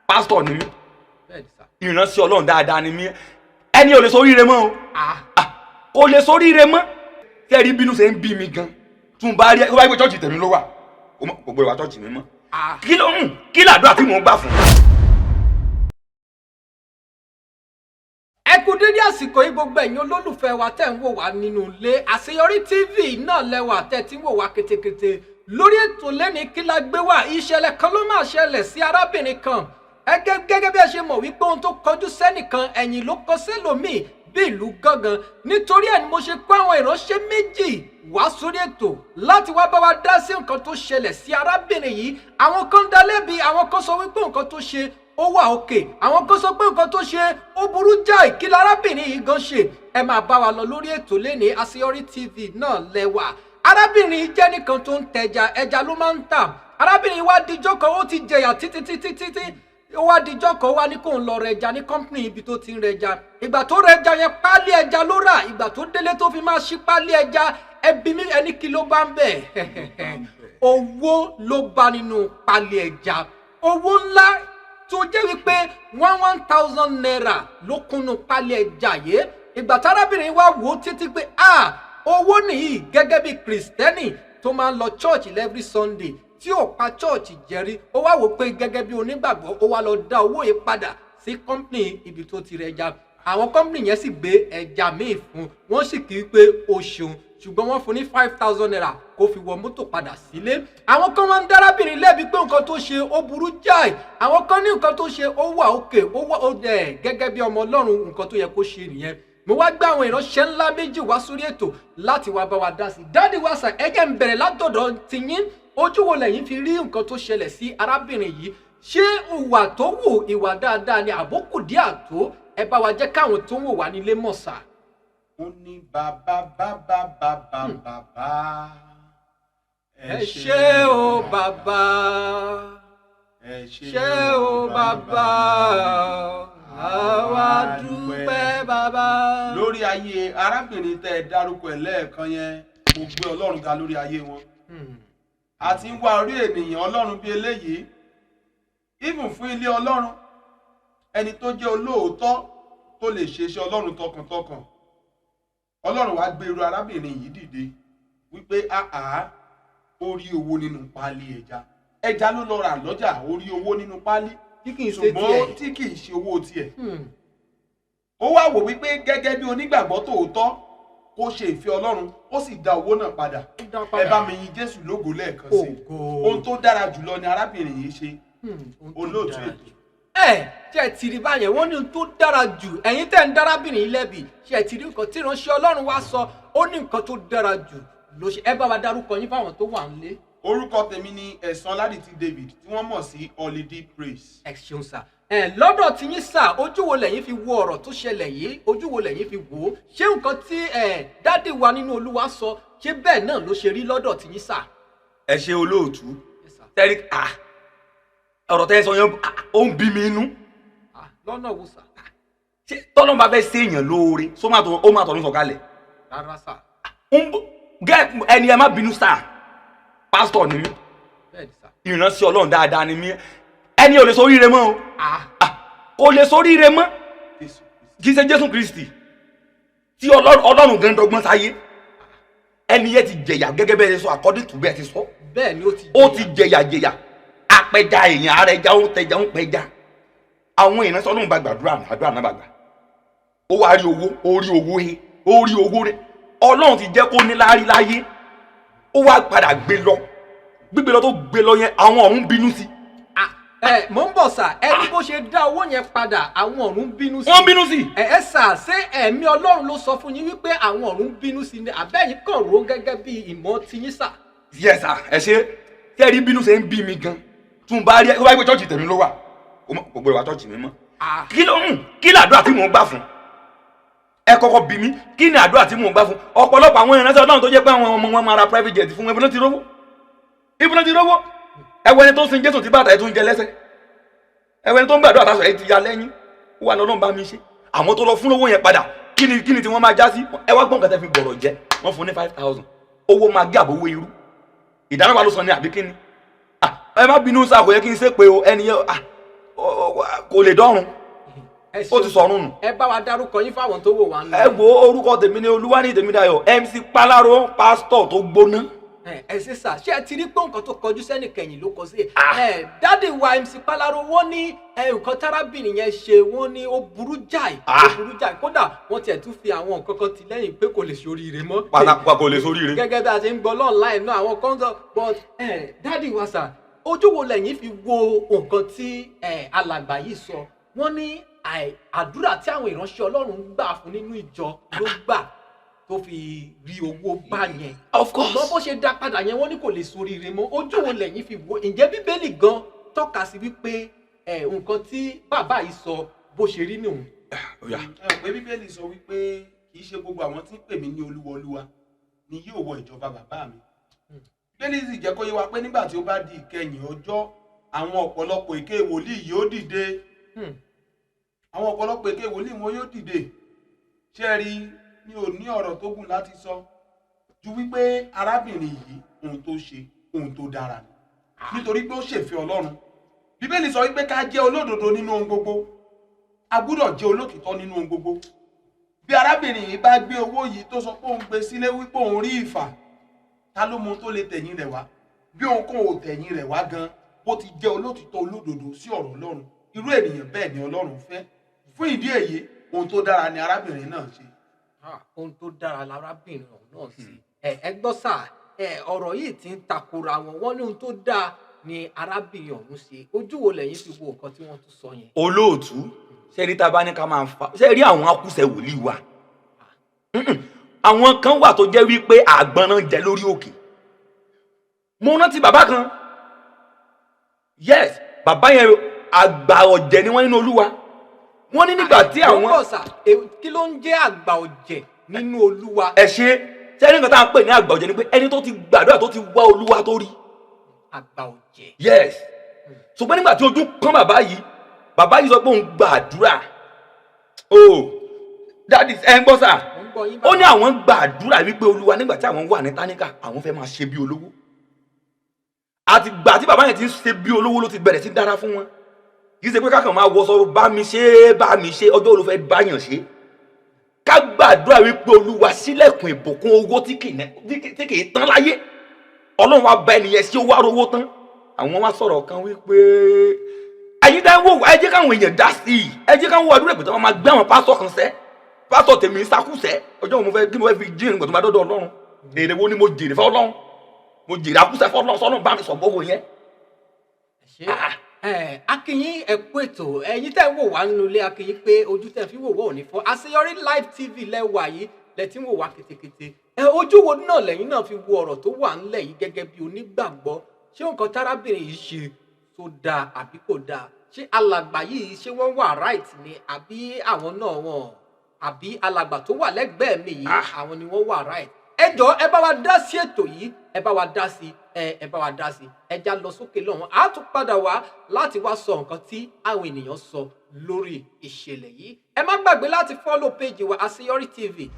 Pásítọ̀ ni mí. Bẹ́ẹ̀ ni sà. Ìránṣẹ́ Ọlọ́run dáadáa ni mí. Ẹni ò lè soríire mọ́ o. Ah. Kò lè soríire mọ́. Tẹ́rí bínú ṣe ń bí mi gan tún bá rí ẹ tó bá yẹ pé church tèmi ló wà, kò gbọdọ̀ wá church mi mọ́. Ah. Kí ló ń kí làdúrà tí mò ń gbà fún? Ẹ kú dédé àsìkò yìí, gbogbo ẹ̀yin olólùfẹ́ wa tẹ̀ ń wò wá nínú ilé. Àṣeyọrí TV náà lẹ́wà tẹ̀ tí ń wò wá ketekete lórí ètò lẹ́ni. Kí la gbé wá? Ìṣẹ̀lẹ̀ kan ló máa ṣẹlẹ̀ sí arábìnrin kan. Gẹ́gẹ́ bí ẹ ṣe mọ̀ wípé ohun tó kọjú sẹ́nìkan, ẹ̀yìn ló kọ sẹ́lòmíì bí ìlú gángan. Nítorí ẹ̀ ni mo ṣe kó àwọn ìránṣẹ́ méjì wá sórí ètò láti wá bá wa dá sí nǹkan tó ṣẹlẹ̀ sí arábìnrin yìí. Àwọn kan dá lẹ́bi, àwọn kan sọ wípé nǹkan tó ṣe ó wà òkè, àwọn kan sọ pé nǹkan tó ṣe ó burú jáì. Kí lárábìnrin yìí gan ṣe? Ẹ máa bá wa lọ lórí ètò lẹ́ni. Àṣeyọrí TV náà lẹ́wà. Arábìnrin yìí jẹ́ nìkan tó ń tẹja, ẹja ló máa ń tà. Arábìnrin wa dijọ́ kan, ó ti jẹyà títí títí títí, ó wá dijọ́ kan, ó wá ní kóun lọ rẹja ní company ibi tó ti ń rẹja. Ìgbà tó rẹja yẹn, pálí ẹja ló rà. Ìgbà tó délé tó fi máa ṣí pálí ẹja, ẹbí mi, ẹni kí ló bá ń bẹ̀? Owó ló bá nínú pálí ẹja, owó ńlá tó jẹ́ wípé ₦1,000 ló kúnnú pálí ẹja yìí. Ìgbà tárábìnrin wa wò ó títí pé a owó nìyí, gẹ́gẹ́ bí Kristẹni tó máa ń lọ church every Sunday, tí ò pa church jẹ́rí, ó wá wò pé gẹ́gẹ́ bí onígbàgbọ́, ó wá lọ dá owó yìí padà sí company ibi tó ti rẹja. Àwọn company yẹn sì gbé ẹja míì fún wọ́n, sì kí i pé o ṣeun, ṣùgbọ́n wọ́n fún ní ₦5,000 kó fi wọ mọ́tò padà sílé. Àwọn kan máa ń dárábìnrin lẹ́bi pé nǹkan tó ṣe ó burú jáì, àwọn kan ní nǹkan tó ṣe ó wà òkè, ó wà ó dẹ̀ gẹ́gẹ́ bí ọmọ Ọlọ́run, nǹkan tó yẹ kó ṣe nìyẹn. Mo wá gbé àwọn ìránṣẹ́ ńlá méjì wá sórí ètò láti wá bá wa dá sí. Daddy wa, sir, ẹ jẹ́ ń bẹ̀rẹ̀ látọ̀dọ̀ tiyín. Ojú wo lẹ̀yin fi rí nǹkan tó ṣẹlẹ̀ sí arábìnrin yìí? Ṣé ìwà tó wù ìwà dáadáa ni, àbókù díẹ̀ àtó? Ẹ bá wa jẹ́ káwọn tó ń wò wá nílé mọ̀ sà. Ó ní bàbá, bàbá, bàbá, bàbá. Ẹ ṣé o bàbá. Ẹ ṣé o bàbá, àwa dúpẹ́ bàbá. Lórí ayé arábìnrin tẹ́ ẹ dárúkọ ẹ̀ lẹ́ẹ̀kan yẹn, mo gbé Ọlọ́run ga lórí ayé wọn. A ti ń wá orí ènìyàn Ọlọ́run bí eléyìí, even fún ilé Ọlọ́run, ẹni tó jẹ́ olóòótọ́, tó lè ṣe iṣẹ́ Ọlọ́run tọkàntọkàn. Ọlọ́run wá gbé irú arábìnrin yìí dìde wípé àá ó rí owó nínú páálí ẹja. Ẹja ló lọ rà lọ́jà, ó rí owó nínú páálí tí kì í ṣe ṣùgbọ́n tiẹ̀. tí kì í ṣe owó tiẹ̀. Ó wá wò wípé gẹ́gẹ́ bí onígbàgbọ́ tòótọ́, kó ṣe ìfẹ́ Ọlọ́run, ó sì dá owó náà padà. Ó dá padà. Ẹ bá mi yin Jésù lógo lẹ́ẹ̀kan sí i. Ògo. Ohun tó dára jùlọ ni arábìnrin yìí ṣe. Ohun tó Olóòtú dára ètò. jù. Ẹ ṣe ẹ ti rí báyẹn? Wọ́n ní ohun tó dára jù. Ẹ̀yin tẹ́ ń dárábìnrin yìí lẹ́bi, ṣe ẹ ti rí nǹkan tí ìránṣẹ́ Ọlọ́run wá sọ? Ó ní nǹkan tó dára jù ló ṣe. Ẹ bá wa dárúkọ yín fáwọn tó wà nílé. Orúkọ tèmi ni Ẹ̀sán Ládìtì David, tí wọ́n mọ̀ sí Holiday Praise. Ẹ ṣeun sà. Ẹ lọ́dọ̀ tí yín sà, ojú wo lẹ̀yin fi wo ọ̀rọ̀ tó ṣẹlẹ̀ yìí? Ojú wo lẹ̀yin fi wò ó? Ṣé nǹkan tí ẹ daddy wa nínú Olúwa sọ, ṣé bẹ́ẹ̀ náà ló ṣe rí lọ́dọ̀ tí yín sà? Ẹ ṣe, olóòtú. Yes, sir. Tẹ́rí ọ̀rọ̀ tẹ́ ẹ sọ yẹn, ó ń bí mi inú. Ah, lọ́nà wo sà? Ṣé tọ́lọ́run bá fẹ́ séèyàn lóore, só máa tọ̀ ó máa tọ̀run sọ̀kalẹ̀? Rárá sà. Ń bọ̀- gẹ́ ẹni, ẹ má bínú sà, pásítọ̀ ni mí. Bẹ́ẹ̀ ni sà. Ìránṣẹ́ Ọlọ́run dáadáa ni mí. Ẹni ò lè soríire mọ́ o. Ah. Kò lè soríire mọ́. Jésù Kristi. Kì í ṣe Jésù Kristi tí Ọlọ́run gan dọ́gbọ́n sáyé. Ẹni yẹn ti jẹ̀yà gẹ́gẹ́ bẹ́ẹ̀ ṣe sọ, according to bẹ́ẹ̀ ti sọ. Bẹ́ẹ̀ ni, ó ti Ó ti jẹ̀yà jẹ̀yà, apẹja èèyàn, ara ẹja, ó ń tẹja, ó ń pẹja. Àwọn ìránṣẹ́ Ọlọ́run bá gbàdúrà, àdúrà náà bá gbà, ó wá rí owó, ó rí owó he, ó rí owó rẹ. Ọlọ́run ti jẹ́ kó ní láárí láyé, ó wá padà gbé lọ. Gbígbé lọ tó gbé lọ yẹn, àwọn ọ̀run bínú sí. Ah, ẹ mò ń bọ̀ sà. Ẹ ní bó ṣe dá owó yẹn padà, àwọn ọ̀run bínú sí. Wọ́n bínú sí. Ẹ sà, ṣé ẹ̀mí Ọlọ́run ló sọ fún yín wípé àwọn ọ̀run bínú sí ni, àbẹ́yìn kàn ró gẹ́gẹ́ bí ìmọ̀ tiyín sà? Yes sir, ẹ ṣe. Tí ẹ rí bínú ṣe ń bí mi gan tún bá rí ẹ tó bá gbé church tèmi ló wà, kò gbọdọ̀ wá church mi mọ́. Ah. Kí ló ń kí làdúrà tí mò ń gbà fún? Ẹ kọ́kọ́ bí mi, kí ni àdúrà tí mò ń gbà fún? Ọ̀pọ̀lọpọ̀ àwọn ìránṣẹ́ Ọlọ́run tó jẹ́ pé àwọn ọmọ wọn máa ra private jet fún wọn, ibi náà ti rówó, ibi náà ti rówó. Ẹ wo ẹni tó ń sin Jésù tí bàtà ẹ tún jẹ lẹ́sẹ̀. Ẹ wo ẹni tó ń gbàdúrà tásọ ẹ ti ya lẹ́yìn. Ó wà lọ́nà bá mi ṣe àwọn tó lọ fún lówó yẹn padà, kí ni tí wọ́n máa já sí? Ẹ wá gbọ́n kẹtẹ́ fi gbọ̀rọ̀ jẹ́. Wọ́n fún ní 5,000, owó máa gé àbówó irú ìdáná wa ló sọ ní àbí kí ni? Ah, ẹ má bínú sáà, kò yẹ kí n ṣe pé o. Ẹni yẹn, ah, Kò lè dọ́run. Ẹ Ó ti ṣeun. sọ̀run nù. Ẹ bá wa dárúkọ yín fáwọn tó wò wá ń lọ. Ẹ wo, orúkọ tèmi ni Olúwaní Tèmídayọ̀, MC Palaro, pásítọ̀ tó gbóná. Ẹ ṣe sà, ṣé ẹ ti rí pé nǹkan tó kọjú sẹ́nì kẹyìn ló kọ sí? Ah. Ẹ daddy wa MC Palaro, wọ́n ní nǹkan tárábìnrin yẹn ṣe, wọ́n ní ó burú jáì, ó Ah. burú jáì. Kódà wọ́n tiẹ̀ tún fi àwọn nǹkan kan ti lẹ́yìn pé kò lè ṣoríire mọ́. Pátákó kò lè sóríire. Gẹ́gẹ́ bí a ṣe ń gbọ́ online náà, àwọn kan sọ, but daddy wa sà, ojú wo lẹ́yìn fi wo nǹkan tí alàgbà yìí sọ? Wọ́n ní àdúrà tí àwọn ìránṣẹ́ Ọlọ́run ń gbà fún nínú ìjọ ló gbà tó fi rí owó bá yẹn. Of Ṣùgbọ́n course. bó ṣe dá padà yẹn, wọ́n ní kò lè soríire mọ́. Ojú wo lẹ́yìn fi wo? Ǹjẹ́ Bíbélì gan tọ́ka sí wípé nǹkan tí bàbá yìí sọ bó ṣe rí nìhun? Ó yá. Ẹ mọ̀ pé Bíbélì sọ wípé kì í ṣe gbogbo àwọn tí ń pè mí ní Olúwa, Olúwa ni yóò wọ ìjọba bàbá mi. Bíbélì sì jẹ́ kó yé wa pé nígbà tí ó bá di ìkẹyìn ọjọ́, àwọn ọ̀pọ̀lọpọ̀ èké wòlíì yóò dìde. Àwọn ọ̀pọ̀lọpọ̀ èké wòlíì wọn yóò dìde. Ṣé ẹ rí, mi ò ní ọ̀rọ̀ tó gùn láti sọ ju wípé arábìnrin yìí, ohun tó ṣe, ohun tó dára ni, nítorí pé ó ṣèfẹ́ Ọlọ́run. Bíbélì sọ wípé ká jẹ́ olódodo nínú ohun gbogbo. A gbúdọ̀ jẹ́ olótìtọ́ nínú ohun gbogbo. Bí arábìnrin yìí bá gbé owó yìí tó sọ pé òun gbé sílé wípé òun rí ìfà, ta ló mọ ohun tó lè tẹ̀yìn rẹ̀ wá? Bí òun kò tẹ̀yìn rẹ̀ wá gan, bó ti jẹ́ olótìtọ́, olódodo sí ọ̀rọ̀ Ọlọ́run, irú ènìyàn bẹ́ẹ̀ ni Ọlọ́run fẹ́. Fún ìdí èyí, ohun tó dára ni arábìnrin náà ṣe. Ah, ohun tó dára lárábìnrin ọ̀hún náà sí. Ẹ gbọ́ sà, ọ̀rọ̀ yìí ti ń takora wọn. Wọ́n ní ohun tó dáa ni arábìnrin ọ̀hún ṣe. Ojú wo lẹ́yìn fi wo nǹkan tí wọ́n tún sọ yẹn? Olóòtú, ṣé rí, tá a bá ní ká máa fa, ṣé rí àwọn akúṣẹ̀ wòlíì wa? Àwọn kan wà tó jẹ́ wípé àgbọn náà jẹ lórí òkè. Mo rántí bàbá kan, yes, bàbá yẹn, àgbà ọ̀jẹ̀ ni wọ́n nínú Olúwa. Wọ́n ní nígbà tí àwọn Mo ń bọ̀ sà, kí ló ń jẹ́ àgbà ọ̀jẹ̀ nínú Olúwa? Ẹ ṣe. Ṣé ní nǹkan tá à ń pè ní àgbà ọ̀jẹ̀ ni pé ẹni tó ti gbàdúrà, tó ti wá Olúwa, tó rí. Àgbà ọ̀jẹ̀. Yes, ṣùgbọ́n nígbà tí ojú kán bàbá yìí, bàbá yìí sọ pé òun gbàdúrà o. Daddy, ẹ ń gbọ́ sà? Mo ń gbọ́ yín. Ó ní Bàbá. àwọn gbàdúrà wípé Olúwa, nígbà tí àwọn wà ní táníkà, àwọn fẹ́ máa ṣe bí olówó. Àti gbà tí bàbá yẹn ti ń ṣe bí olówó ló ti bẹ̀rẹ̀ sí dára fún wọn. Kì í ṣe pé kákan máa wọṣọ bá mi ṣe, bá mi ṣe. Ọjọ́ olùfẹ́ báyàn ṣe, ká gbàdúrà wípé Olúwa, ṣílẹ̀kùn ìbùkún owó tí kì í tán láyé. Ọlọ́run wa bá ẹnìyẹn sí, owó arówó tán. Àwọn wá sọ̀rọ̀ kan wípé ẹ̀yin dá wò, ẹ jẹ́ káwọn èèyàn dá sí i, ẹ jẹ́ káwọn wà dúró ìpè tí wọ́n máa gbé àwọn pásítọ̀ kan sẹ́. Pásítọ̀ tèmi sakúsẹ́. Ọjọ́ wo mo fẹ́ kí mo fẹ́ fi jíìrìn nígbà tó máa dọ́dọ̀ Ọlọ́run? Èrè wo ni mo jèrè fún Ọlọ́run? Mo jèrè akúsẹ́ fún Ọlọ́run, sọ́nà bá mi sọ gbogbo yẹn. Ṣé ẹ akínyín, ẹ kú ètò. Ẹ̀yin tẹ́ ń wò wá nínú ilé, akínyín pé ojú tẹ́ fi wò wá ò ní fọ́. Àṣeyọrí Live TV lẹ́wà yìí lẹ tí ń wò wá ketekete. Ẹ ojú wo náà lẹ́yìn náà fi wo ọ̀rọ̀ tó wà ńlẹ̀ yìí gẹ́gẹ́ bí onígbàgbọ́? Ṣé nǹkan tárábìnrin yìí ṣe tó dáa àbí kò dáa? Ṣé alàgbà yìí, ṣé wọ́n wà right ni, àbí àwọn náà wọn, àbí alàgbà tó wà lẹ́gbẹ̀ẹ́ mi yìí, àwọn ni wọ́n wà right? Ẹ jọ̀ọ́, ẹ bá wa dá sí ètò yìí, ẹ bá wa dá sí, ẹ bá wa dá sí. Ẹ já lọ sókè lọ́hùn, á tún padà wá láti wá sọ nǹkan tí àwọn ènìyàn sọ lórí ìṣẹ̀lẹ̀ yìí. Ẹ má gbàgbé láti follow page wa, Àṣeyọrí TV.